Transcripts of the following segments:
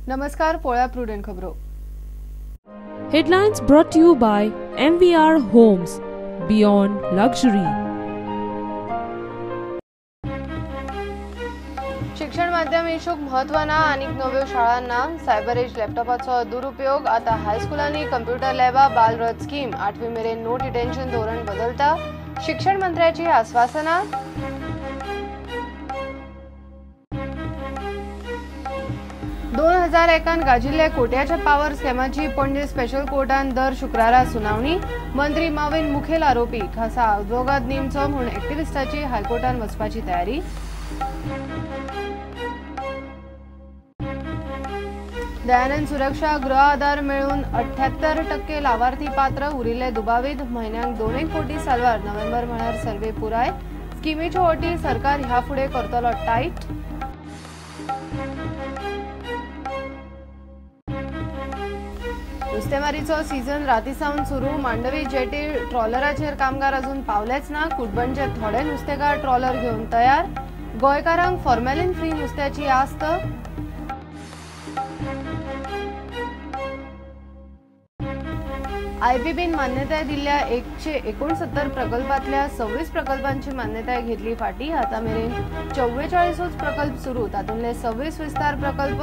नमस्कार, पळया प्रुडंट खबरो. Headlines brought to you by MVR Homes, Beyond Luxury. शिक्षण माध्यम इशूक म्हत्व ना आनीक नव्यो शाळांना सायबर एज लॅपटॉपाचो दुरुपयोग. आता हायस्कुलांनी कंप्युटर लॅबा, बालरथ स्कीम, 8वी मेरेन नो डिटेन्शन धोरण बदलता, शिक्षण मंत्र्याची आस्वासना. दोन 2001 गाजिल्ल्या कोट्याच्या पावर स्कॅमाची पणजे स्पेशल कोर्टान दर शुक्रारा सुनावणी. मंत्री माविन मुखेल आरोपी, खासा अदवोगाद नेमचो म्हूण एक्टिविस्टाची हायकोर्टान वचपाची तयारी. दयानंद सुरक्षा गृह आधार मेळून 78% लावार्थी पात्र, उरिल्ले दुबावीत म्हयन्याक 2 कोटी साल्वार. नोव्हेंबर म्हळ्यार सर्वे पुराय. स्किमेच्यो अटी सरकार ह्या फुडें करतलो टायट. नुस्तेमारीचो सीझन राती सावन सुरू. मांडवी जेटी ट्रॉलराचेर कामगार अजून पावलेच ना. कुटबणचे थोडे नुस्तेकार ट्रॉलर घेवन तयार. गोंयकारांक फॉर्मेलिन फ्री नुस्त्याची आस्त. आयबीबीन मान्यताय दिल्ल्या 169 प्रकल्पांतल्या 26 प्रकल्पांची मान्यताय घेतली फाटी. आता मेरेन 44 प्रकल्प सुरू, तातूंतले 26 विस्तार प्रकल्प.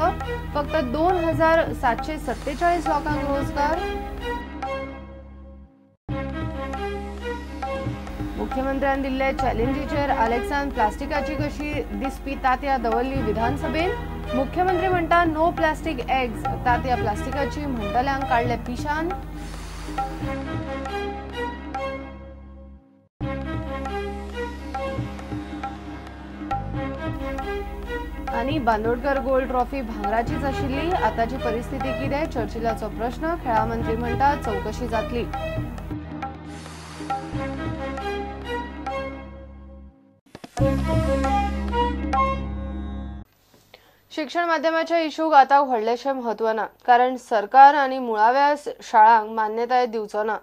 फक्त 2747 लोकांक रोजगार. मुख्यमंत्र्यान दिल्ल्या चॅलेंजीचेर आलेक्सान प्लास्टिकाची कशी दिसपी तातयां दवरली विधानसभेत. मुख्यमंत्री म्हणटा नो प्लास्टीक एग्ज, तातयां प्लास्टिकाची म्हणटल्यांक काडले पिशान. आनी बांदोडकर गोल्ड ट्रॉफी भांगराचीच आशिल्ली, आतांची परिस्थिती कितें, चर्चिलाचो प्रश्न. खेळां मंत्री म्हणटा चवकशी जातली. शिक्षण माध्यमाच्या इशूक आतां व्हडलेशें म्हत्व ना, कारण सरकार आनी मुळाव्या शाळांक मान्यताय दिवचो ना.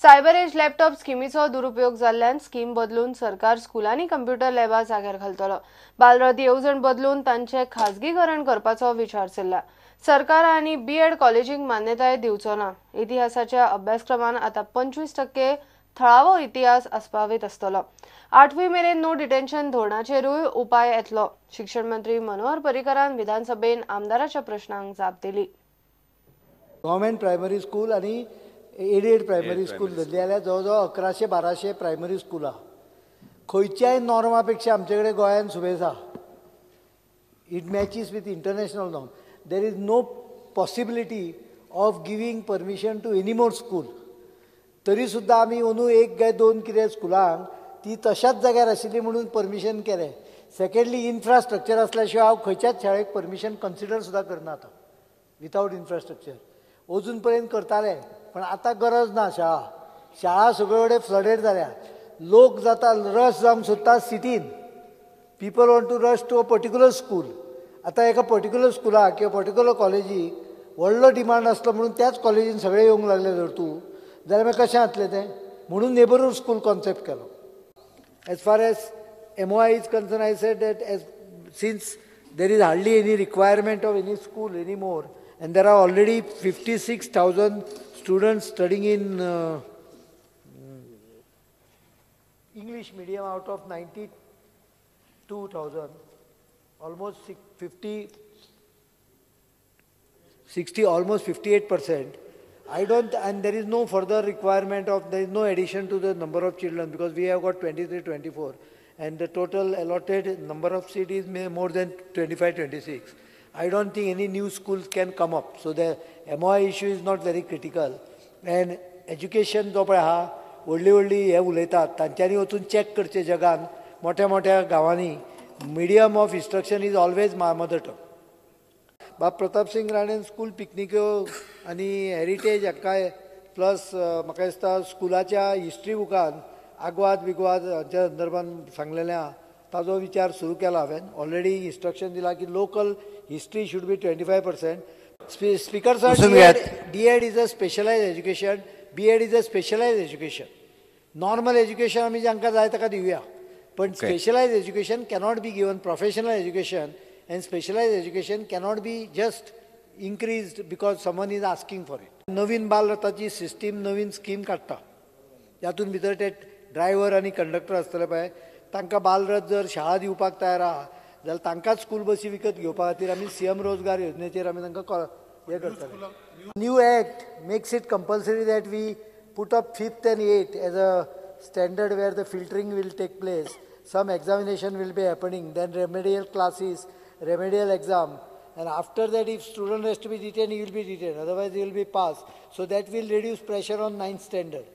सायबर एज लॅपटॉप स्किमीचो दुरुपयोग जाल्ल्यान स्कीम बदलून सरकार स्कुलांनी कंप्युटर लॅबा जाग्यार घालतलो. बालरथ येवजण बदलून तांचें खाजगीकरण करपाचो विचार चल्ला. सरकार आनी बीएड कॉलेजींक मान्यताय दिवचो ना. इतिहासाच्या अभ्यासक्रमान आतां 25% थळावो इतिहास आस्पावीत आसतलो. 8वी मेरेन नो डिटेन्शन धोरणाचेरूय उपाय येतलो. शिक्षण मंत्री मनोहर पर्रीकरान विधानसभेन आमदाराच्या प्रश्नांक जाप दिली. गव्हर्मेंट प्रायमरी स्कूल आनी एडेड प्रायमरी स्कूल धरली जाल्यार जवळ जवळ 1100-1200 प्रायमरी स्कुलां. खंयच्याय नॉर्मा पेक्षा आमचे कडेन गोंयांत सुबेज आसा. It matches with international norm. There is no possibility of giving permission to any more school. तरी सुद्दां आमी अंदू 1 काय 2 कितें स्कुलांक ती तशाच जाग्यार आशिल्ली म्हणून परमिशन केलें. सेकंडली, इन्फ्रास्ट्रक्चर आसल्या शिवाय हांव खंयच्याच शाळेक परमिशन कन्सिडर सुद्दां करना आतां. विथआवट इन्फ्रास्ट्रक्चर अजून पर्यंत करताले, पण आतां गरज ना. शाळा शाळा सगळे कडेन फ्लडेड जाल्या. लोक जाता रश जावंक सोदता सिटीन. People want to rush to a particular school. आतां एका पर्टिक्युलर स्कुलाक किंवा पर्टिक्युलर कॉलेजीक व्हडलो डिमांड आसलो म्हणून त्याच कॉलेजीन सगळे येवंक लागले जर तूं जाल्यार मागीर कशें जातलें तें, म्हणून नेबरहूड स्कूल कॉन्सेप्ट केलो. As far as MOI is concerned, I said that as since there is hardly any requirement of any school anymore, and there are already 56,000 students studying in English medium out of 92,000, almost 50, 60, almost 58%. I don't, and there is no further requirement of, there is no addition to the number of children because we have got 23, 24, and the total allotted number of seats is more than 25, 26. I don't think any new schools can come up. So the MOI issue is not very critical. And education जो पळय आहा व्हडली व्हडली हे उलयतात तांच्यांनी वचून check करचें जगान मोठ्या मोठ्या गांवांनी. Medium of instruction is always mother tongue. बाब प्रताप सिंग राणेन स्कूल पिकनिक्यो आनी हेरिटेज हाका प्लस म्हाका दिसता स्कुलाच्या हिस्ट्री बुकान आगवाद बिगवाद हांच्या संदर्भान सांगलेलें आहा, ताजो विचार सुरू केला हांवें. ऑलरेडी इन्स्ट्रक्शन दिलां की local history should be 25%. Speaker sir, D Ed is a specialised education, B Ed is a specialised education. Normal education आमी जांकां जाय ताका दिवया, पण specialised education cannot be given. Professional education and specialized education cannot be just increased because someone is asking for it. नवीन बालरथाची system, नवीन scheme काडटा, तातूंत भितर ते ड्रायव्हर आनी कंडक्टर आसतले पळय, तांकां बालरथ जर शाळा दिवपाक तयार आहा जाल्यार तांकांच स्कूल बसी विकत घेवपा खातीर आमी सीएम रोजगार योजनेचेर आमी तांकां हें करतले. New act makes it compulsory that we put up 5th and 8th as a standard where the filtering will take place, some examination will be happening, then remedial classes, remedial exam, and after that if student has to be detained, he will be detained, otherwise he will be passed. So that will reduce pressure on 9th standard.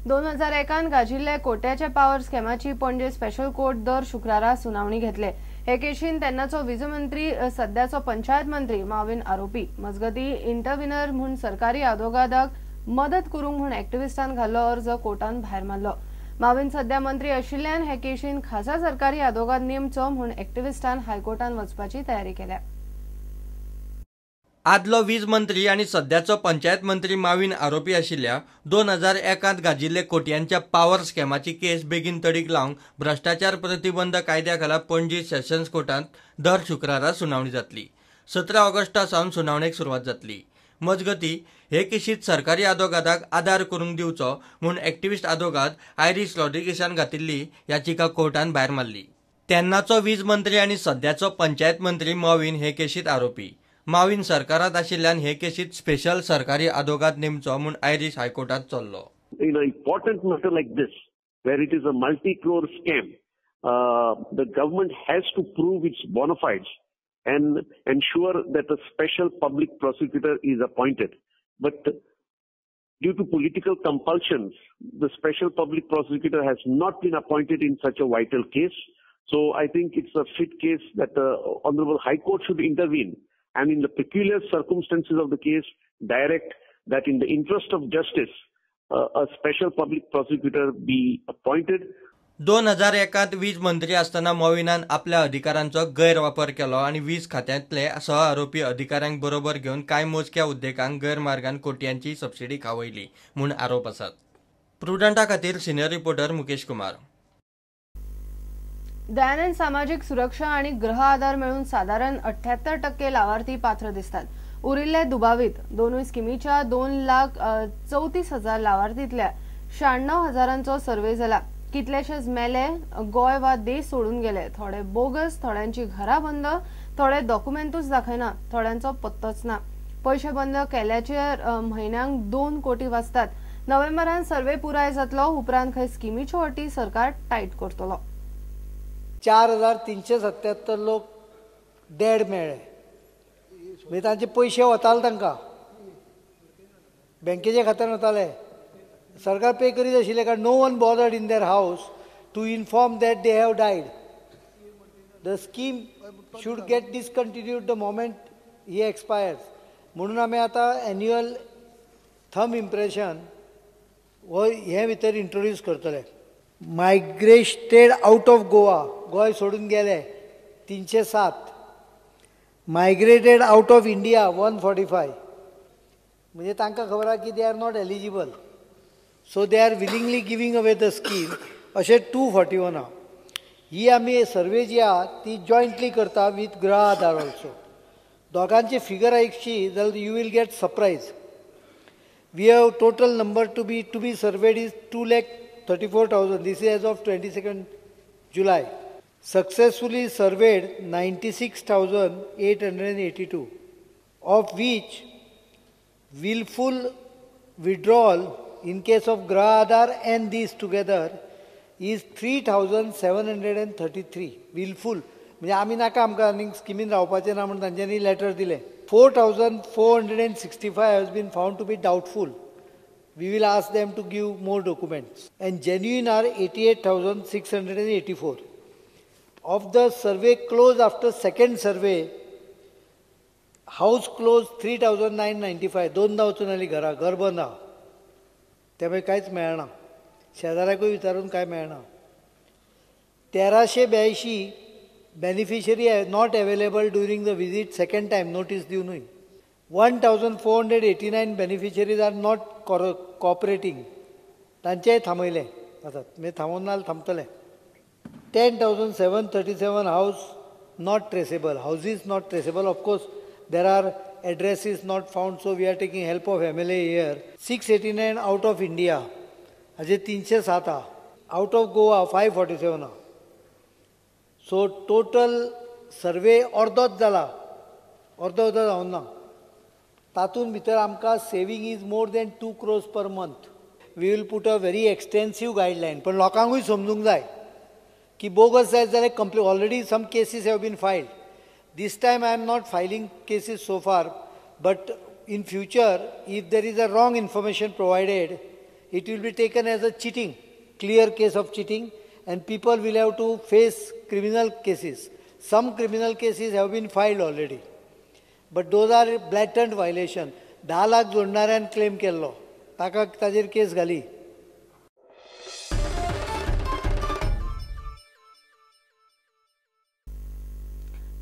दोन हजार एकान गाजिल्ल्या कोट्याच्या power स्कॅमाची Panaji special court दर शुक्रारा सुनावणी घेतले. हे केशीन तेन्नाचो वीज मंत्री, सद्याचो पंचायत मंत्री माविन आरोपी. मजगती इंटरव्हिनर म्हूण सरकारी आदोगादाक मदत करूंक म्हूण एक्टिविस्टान घाल्लो अर्ज कोर्टान भायर मारलो. माविन सद्या मंत्री आशिल्ल्यान हे केशीन खासा सरकारी आदोगाद नेमचो म्हूण एक्टिविस्टान हायकोर्टान वचपाची तयारी केल्या. आदलो वीज मंत्री आनी सद्याचो पंचायत मंत्री माविन आरोपी आशिल्ल्या 2001 गाजिल्ले कोट्यांच्या पावर स्कॅमाची केस बेगीन तडीक लावंक भ्रश्टाचार प्रतिबंध कायद्या खाला पणजी सेशन्स कोर्टांत दर शुक्रारा सुनावणी जातली. 17 ऑगस्टा सावन सुनावणेक सुरवात जातली. मजगती हे केशीत सरकारी आदोगादाक आदार करूंक दिवचो म्हूण एक्टिविस्ट आदोगाद आयरीश रॉड्रिगेसान घातिल्ली याचिका कोर्टान भायर मारली. तेन्नाचो वीज मंत्री आनी सद्याचो पंचायत मंत्री माविन हे केशीत आरोपी. माविन सरकारांत आशिल्ल्यान हे केशीत स्पेशल सरकारी आदोगाद नेमचो म्हूण आयरीश हायकोर्टांत चल्लो. In an important matter like this, where it is a multi-crore scam, the government has to prove its bona fides and ensure that a special public prosecutor is appointed. But due to political compulsions, the special public prosecutor has not been appointed in such a vital case. So I think it's a fit case that the Honorable High Court should intervene and in the peculiar circumstances of the case, direct that in the interest of justice, a special public prosecutor be appointed. 2001 वीज मंत्री आसतना मॉविनान आपल्या अधिकारांचो गैरवापर केलो आनी वीज खात्यांतले सह आरोपी अधिकाऱ्यांक बरोबर घेवन कांय मोजक्या उद्देगांक गैरमार्गान कोट्यांची सबसिडी खावयली म्हूण आरोप आसात. प्रुडंटा खातीर सिनियर रिपोर्टर मुकेश कुमार. दयानंद सामाजिक सुरक्षा आणि गृह आधार मेळून साधारण 78% लाभार्थी पात्र दिसतात. उरिल्ले दुबावित. दोनूय स्किमीच्या 2,34,000 लाभार्थीतल्या 96,000 सर्वे जाला. कितलेशेच मेले, गोंय वा देश सोडून गेले. थोडे बोगस, थोड्यांची घरां बंद, थोडे डॉक्युमेंटूच दाखयना, थोड्यांचो पत्तोच ना. पैशे बंद केल्याचेर म्हयन्यांक 2 कोटी वाचतात. नोव्हेंबरान सर्वे पुराय जातलो. उपरांत खंय स्किमीच्यो अटी सरकार टायट करतलो. 4,377 लोक डेड मेळ्ळे. म्हणजे तांचे पयशे वताले, तांकां बँकेच्या खात्यान वताले. सरकार पे करीत आशिल्लें कारण no one bothered in their house to inform that they have died. The scheme should get discontinued the moment he expires. म्हणून आमी आतां एन्युअल थंब इम्प्रेशन हो हें भितर इंट्रोड्यूस करतले. Migrated out of Goa, Goem सोडून गेले 307. Migrated out of India 145. म्हणजे तांकां खबर आहा की they are not eligible, so they are willingly giving away the scheme. अशें 241 आहा. ही आमी सर्वे जी आहा ती जॉयंटली करता विथ गृह आधार ऑल्सो. दोगांची फिगर आयकशी जाल्यार you will get surprise. We have total number to be surveyed is 2,34,000. This is as of 22nd July. Successfully surveyed 96,882, of which willful withdrawal in case of Grah Aadhaar and these together is 3,733. Willful म्हणजे आमी नाका, आमकां आनीक स्किमीन रावपाचें ना म्हूण तांच्यांनी letter दिलें. 4,465 has been found to be doubtful. We will ask them to give more documents. And genuine are 88,684. Of the survey closed after second survey, house closed 3,995. दोनदा वचून आली घरा, घर बंद आहा, त्यामुळे कांयच मेळना. शेजाऱ्याकूय विचारून कांय मेळना. 1,382 beneficiary not available during the visit second time notice दिवनूय. 1,489 beneficiaries are not cooperating. तांचेय थांबयले आसात, म्हणजे थांबोवन ना थांबतले. 10,737 house not traceable, houses not traceable. Of course there are addresses not found, so we are taking help of MLA here. 689 out of India हाजे 307 आहा, out of Goa 547 आहा. So total survey अर्दोच जाला, अर्दो अर्दो जावंक ना. तातूंत भितर आमकां saving is more than 2 crores per month. We will put a very extensive guideline, पण लोकांकूय समजूंक जाय की बोगस जायत जाल्यार complain. Already some cases have been filed. This time I am not filing cases so far, but in future if there is a wrong information provided, it will be taken as a cheating, clear case of cheating, and people will have to face criminal cases. Some criminal cases have been filed already, but those are blatant violation. 10 lakh जोडणाऱ्यान claim केल्लो, ताका ताजेर केस घाली.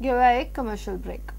घेऊया एक commercial break.